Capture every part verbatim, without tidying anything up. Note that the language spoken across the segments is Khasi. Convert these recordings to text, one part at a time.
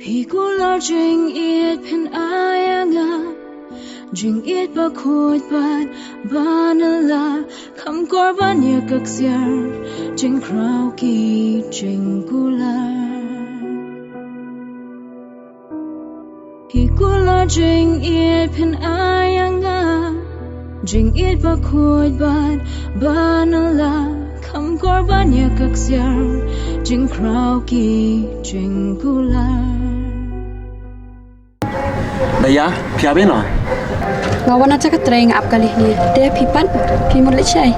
Phi kular jingïeit phin ai ïa nga, jingïeit ba khuid bad ba nyngkong, kham kor ban ïa ka ksiar, jingkhraw ki jingkular. Phi kular jingïeit phin ai ïa nga, jingïeit ba khuid bad ba nyngkong, kham kor ban ïa ka ksiar, jingkhraw ki jingkular. Daya, phi ap ïa no? Nga wan na jaka trei, nga ap kali ni. Te phi pat, phi mut leit shai?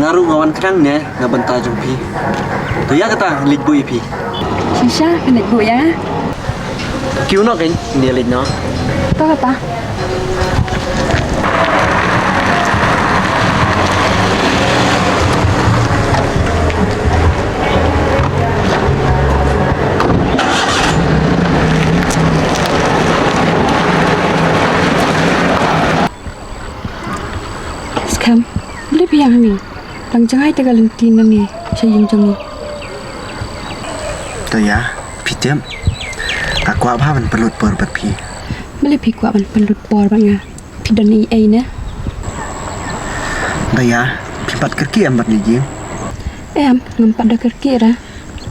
Nga ruh nga wan khnang ne, na bynta jong phi. To ïa kata, leit buh ïa phi. Shisha, leit buh ïa. Kiew noh kein, ne leit noh. To kata. Skhem, balei phi ïeng hangne? Dang jngai te ka lynti nangne sha ïing jong ngi. To ïa, phi tip, nga kwah bha ban pynlut por bad phi. Balei phi kwah ban pynlut por bad nga? Phi don ei ei ne? Daya, phi pat kyrkieh em bad leit ïing? Em, ngam pat da kyrkieh re.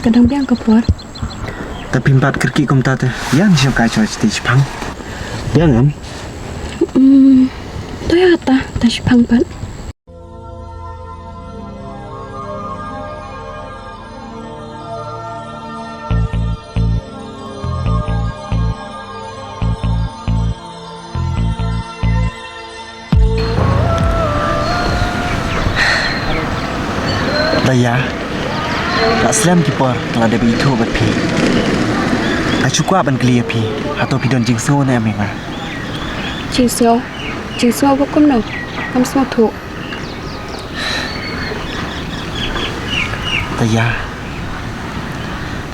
Ka dang biang ka por. Te phim pat kyrkieh kumta te ïa ngi shu kai shuwa shatei shipang. Biang em? Hmm, to ïa ta, ta shipang pat. Daya, la slem ki por ka la dep ithuh bad phi. Nga shu kwah ban kylli ïa phi, hato phi don jingsngew ne em ïa nga? Jingsngew? Jingsngew ba kumno? Ngam sngewthuh. Daya,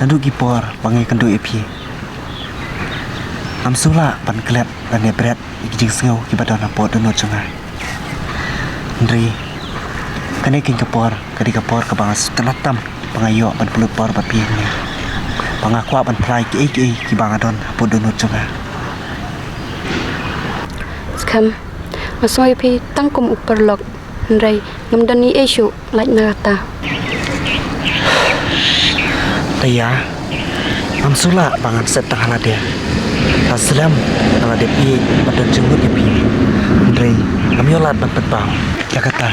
naduh ki por ba nga ïakynduh ïa phi, ngam sngewlah ban klet lane bret ïa ki jingsngew kiba don hapoh dohnud jong nga. Hynrei kane keiñ ka por ka dei ka por kaba nga sngewtynnat tam ba nga ïoh ban pynlut por bad phi hangne. Ba nga kwah ban phla ïa kiei kiei kiba nga don hapoh dohnud jong nga. Skhem, nga sngew ïa phi tang kum u paralok. Hynrei ngam don ei ei shuh lait na kata. Daya, ngam sngewlah ba ngan set tang ha lade. La slem nga la dep ïeit bad don jingmut ïa phi. Hynrei ngam ïoh lad ban pynpaw ïa kata.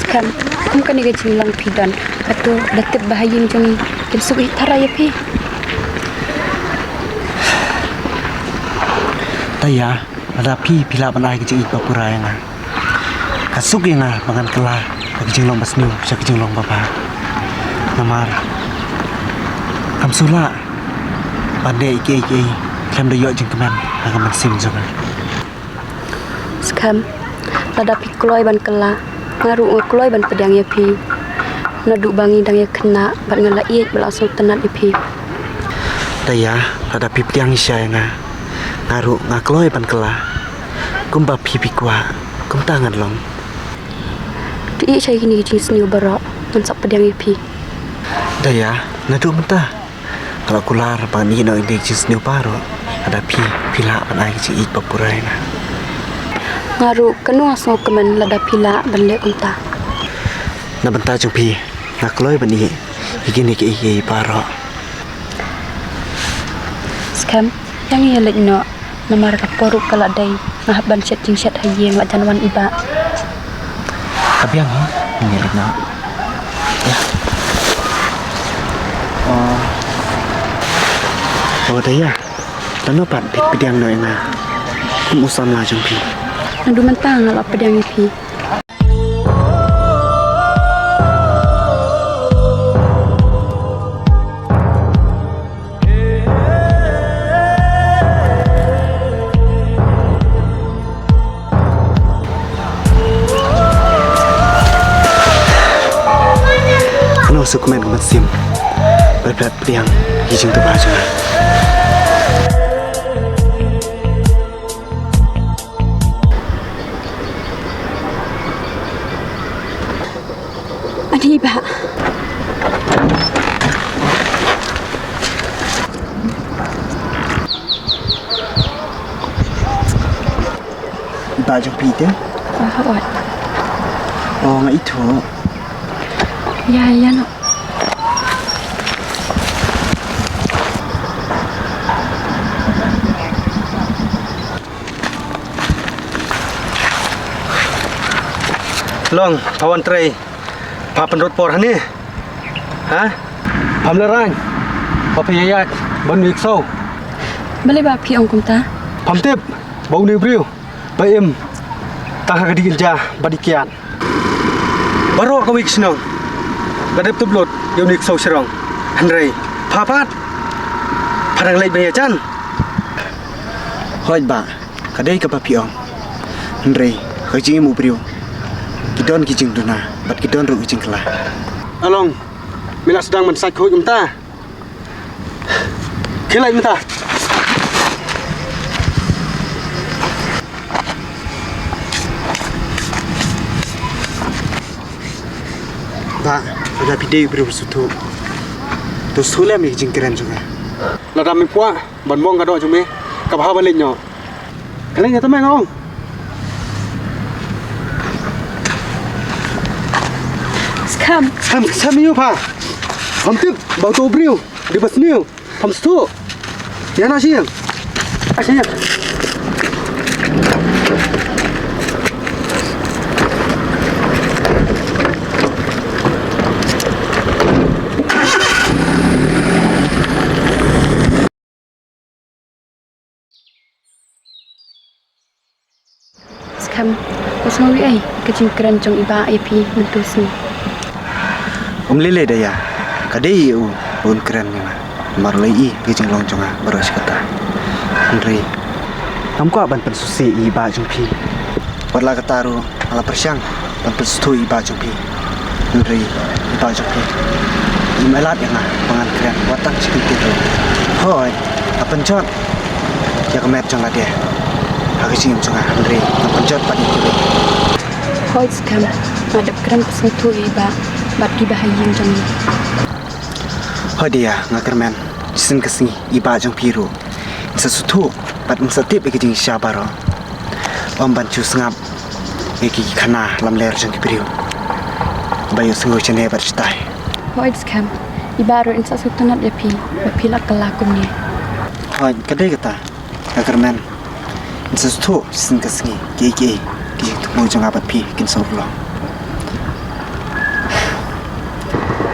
Skhem, kum kane ka jinglong phi don, kato da tip ba ha ïing jong ngi kin suk ïeit tharai ïa phi. Daya, lada phi phi lah ban ai ka jingïeit ba pura ïa nga, ka suk ïa nga ba ngan kylla na ka jinglong ba sniew sha ka jinglong ba bha. Namar ngam sngewlah ban leh ïa kiei kiei khlem da ïoh jingkmen ha ka mynsiem jong nga. Skhem, lada phi kloi ban kylla, nga ruh nga kloi ban pdiang ïa phi. Naduh ba ngi dang ïa khynnah bad nga la ïeit bad la sngewtynnat ïa phi. Daya, lada phi pdiang shisha ïa nga, nga ruh nga kloi ban kylla. Kumba phi phi kwah, kumta ngan long. Phi ïeit sha kine ki jingsniew baroh, ngan sa pdiang ïa phi. Daya, naduh mynta nga la kular ba ngan ïeh noh ïa kine ki jingsniew baroh lada phi phi lah ban ai ka jingïeit ba pura ïa nga. Nga ruh kano nga sngewkmen lada phi lah ban leh kumta. Na bynta jong phi nga kloi ban ïeh ïa kine kiei kiei baroh. Skhem, ïa ngi ïa leit noh. Namar ka por ruh ka la dei, nga hap ban shet jingshet ha ïing, la jan wan i bah. Ka biang hi, ngi leit noh. Ïa. Oh. Oh, Daya. Lano pat phi pdiang noh ïa nga kum u samla jong phi? Naduh mynta nga la pdiang ïa phi. Kano suk kmen ka mynsiem ba pdiang ïa ki jingtbha jong nga. Ani bah. Ba jong phi te? Ah, hooid. Oh, nga ithuh. Ïa, ïa noh. Long, pha wan trei. Pha pynrut por hangne. Ha? Pham lehrain. Pha phi ïaid ban ïaksaw. Balei ba phi ong kumta? Pham tip ba une u briew ba im tang ha ka dih ka ja bad i kiad. Baroh kawei ka shnong ka dep tup lut ïa une u ksew shrong. Hynrei pha pat pha dang leit ban ïajan. Hooid bah, ka dei kaba phi ong. Hynrei ha ka jingim u briew ki don ki jingduna bad ki don ruh ki jingkylla. Along, me la sdang ban sait khuid mynta. Khie leit mynta. Bah, lada phi dei u briew ba sngewthuh, to sngewlem ïa ki jingkren jong nga. Lada me kwah ban mong ka doh jong me, ka bha ba leit noh. Ka leit noh, tang me nga ong. Skhem. Skhem, skhem ïa u pha. Pham tip ba uto u briew dei ba sniew. Pham sngewthuh. Ïa na sha ïing. Ai sha ïing. Skhem, u sngewbha ei ka jingkren jong i bah ïa phi mynta u sngi. Um lei lei Daya, ka dei ïa u ba un kren ïa nga. Namar u la ïohi ka jinglong jong nga baroh shi katta. Hynrei ngam kwah ban pynsngewsih ïa i bah jong phi. Wat la katta ruh nga la pyrshang ban pynsngewthuh ïa i bah jong phi. Hynrei i bah jong phi im ailad ïa nga ba ngan kren wat tang shi kyntien ruh. Hooid, nga pynjot ïa ka met jong lade ha ka jingim jong nga, hynrei nga pynjot pat ïa ki ruh. Hooid Skhem, nga dep kren pynsngewthuh ïa i bah bad ki bahaïing jong nga. Hooid Daya, nga kyrmen shisien ka sngi i bah jong phi ruh in sa sngewthuh bad in sa tip ïa ka jingshisha baroh. Ym ban shu sngap ïa ki khana lamler jong ki briew ba ïohsngew shane bad shatai. Hooid Skhem, i bah ruh in sa sngewtynnat ïa phi ba phi la kylla kumne. Hooid, ka dei kata. Nga kyrmen in sa sngewthuh shisien ka sngi kiei kiei ki jingthmu jong nga bad phi kin sa urlong.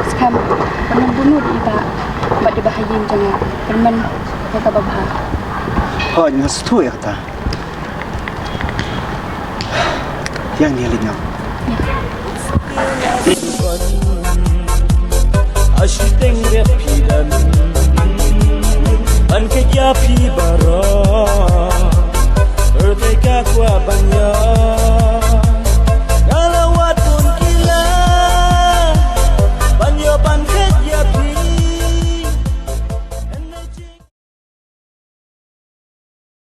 Skhem, ban ym buhnud ïa i bah bad ïa i bahaïing jong nga, kyrmen ïa kaba bha. Hooid, nga sngewthuh ïa kata. Ïa ngi leit noh. Ïa.